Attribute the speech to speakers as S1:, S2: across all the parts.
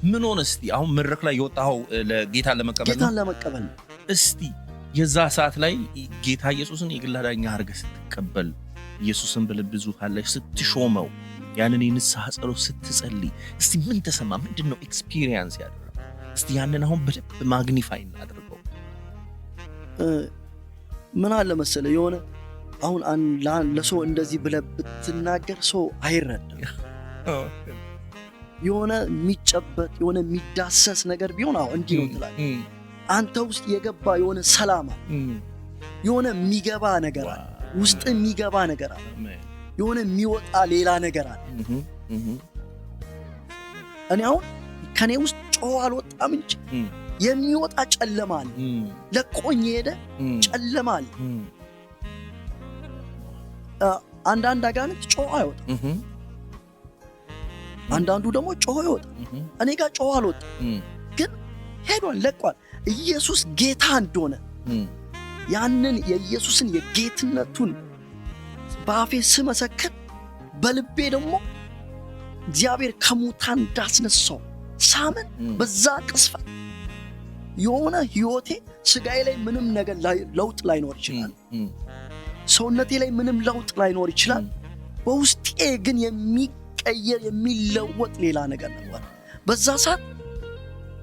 S1: ምን ሆነ? እስቲ አሁን መድረክ ላይ የወጣኸው ለጌታ ለመቀበል ነው?
S2: ጌታን ለመቀበል ነው።
S1: እስቲ የዛ ሰዓት ላይ ጌታ ኢየሱስን የግል አዳኝ አድርገህ ስትቀበል፣ ኢየሱስን በልብህ ዙፋን ላይ ስትሾመው፣ ያንን የንስሐ ጸሎት ስትጸልይ እስቲ ምን ተሰማህ? ምንድን ነው experience ያደረግከው? እስቲ ያንን አሁን በደንብ magnify እናድርገው።
S2: ምን አለ መሰለህ፣ የሆነ አሁን ለሰው እንደዚህ ብለህ ብትናገር ሰው አይረዳም። የሆነ የሚጨበጥ፣ የሆነ የሚዳሰስ ነገር ቢሆን አዎ እንዲህ ነው ትላለህ። አንተ ውስጥ የገባ የሆነ ሰላም አለ፣ የሆነ የሚገባ ነገር አለ፣ ውስጥ የሚገባ ነገር አለ፣ የሆነ የሚወጣ ሌላ ነገር አለ። እኔ አሁን ከኔ ውስጥ ጮሆ አልወጣም እንጂ የሚወጣ ጨለማ አለ። ለቆኝ የሄደ ጨለማ አለ። አንዳንድ አጋንንት ጮሆ አይወጣም፣ አንዳንዱ ደግሞ ጮሆ ይወጣል። እኔ ጋር ጮሆ አልወጣም፣ ግን ሄዷል፣ ለቋል። ኢየሱስ ጌታ እንደሆነ ያንን የኢየሱስን የጌትነቱን በአፌ ስመሰክር በልቤ ደግሞ እግዚአብሔር ከሙታን እንዳስነሳው ሳምን በዛ ቅጽበት የሆነ ህይወቴ ስጋዬ ላይ ምንም ነገር ለውጥ ላይኖር ይችላል። ሰውነቴ ላይ ምንም ለውጥ ላይኖር ይችላል። በውስጤ ግን የሚቀየር፣ የሚለወጥ ሌላ ነገር ነበር። በዛ ሰዓት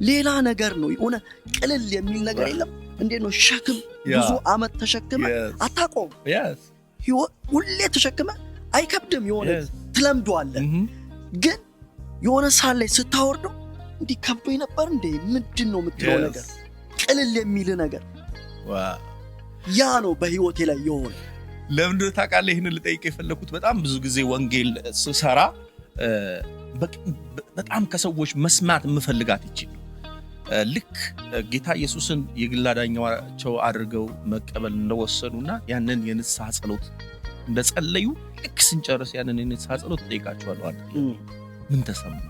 S2: ሌላ ነገር ነው። የሆነ ቅልል የሚል ነገር የለም። እንዴት ነው፣ ሸክም ብዙ ዓመት ተሸክመህ አታቆም። ህይወት ሁሌ ተሸክመህ አይከብድም። የሆነ ትለምደዋለህ። ግን የሆነ ሰዓት ላይ ስታወርደው እንዲህ ከብዶኝ ነበር እንዴ፣ ምንድን ነው የምትለው ነገር፣ ቅልል የሚል ነገር፣ ያ ነው በህይወቴ ላይ የሆነ።
S1: ለምንድን ታውቃለህ? ይህንን ልጠይቅ የፈለኩት በጣም ብዙ ጊዜ ወንጌል ስሰራ በጣም ከሰዎች መስማት የምፈልጋት ይችል ነው። ልክ ጌታ ኢየሱስን የግል አዳኛቸው አድርገው መቀበል እንደወሰኑና ያንን የንስሐ ጸሎት እንደጸለዩ ልክ ስንጨርስ ያንን የንስሐ ጸሎት እጠይቃቸዋለሁ። አንድ ጥያቄ፣ ምን ተሰማህ?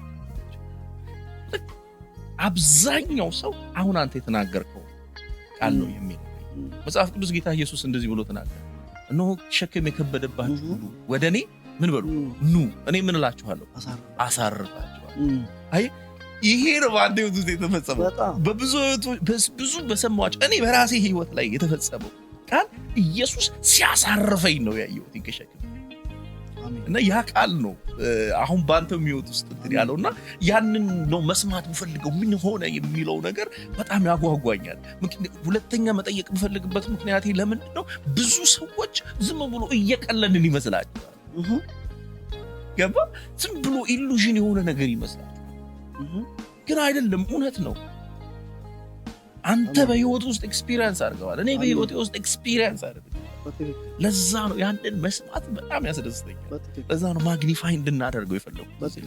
S1: አብዛኛው ሰው አሁን አንተ የተናገርከው ቃል ነው የሚለው። መጽሐፍ ቅዱስ ጌታ ኢየሱስ እንደዚህ ብሎ ተናገረ። እነሆ ሸክም የከበደባችሁ ሁሉ ወደ እኔ ምን በሉ? ኑ፣ እኔ ምን እላችኋለሁ? አሳርፋችኋለሁ። አይ ይሄ ነው በአንተ ህይወት ውስጥ የተፈጸመው። በብዙ ብዙ በሰማኋቸው፣ እኔ በራሴ ህይወት ላይ የተፈጸመው ቃል ኢየሱስ ሲያሳርፈኝ ነው ያየሁት ከሸክም። እና ያ ቃል ነው አሁን በአንተ ህይወት ውስጥ እንትን ያለው እና ያንን ነው መስማት የምፈልገው። ምን ሆነ የሚለው ነገር በጣም ያጓጓኛል። ሁለተኛ መጠየቅ የምፈልግበት ምክንያቴ ለምንድን ነው? ብዙ ሰዎች ዝም ብሎ እየቀለድን ይመስላቸዋል። ገባ? ዝም ብሎ illusion የሆነ ነገር ይመስላል፣ ግን አይደለም፣ እውነት ነው። አንተ በህይወት ውስጥ experience አድርገዋል። እኔ በህይወቴ ውስጥ experience አድርገዋል። ለዛ ነው ያንን መስማት በጣም ያስደስተኛል። ለዛ ነው magnify እንድናደርገው የፈለጉት።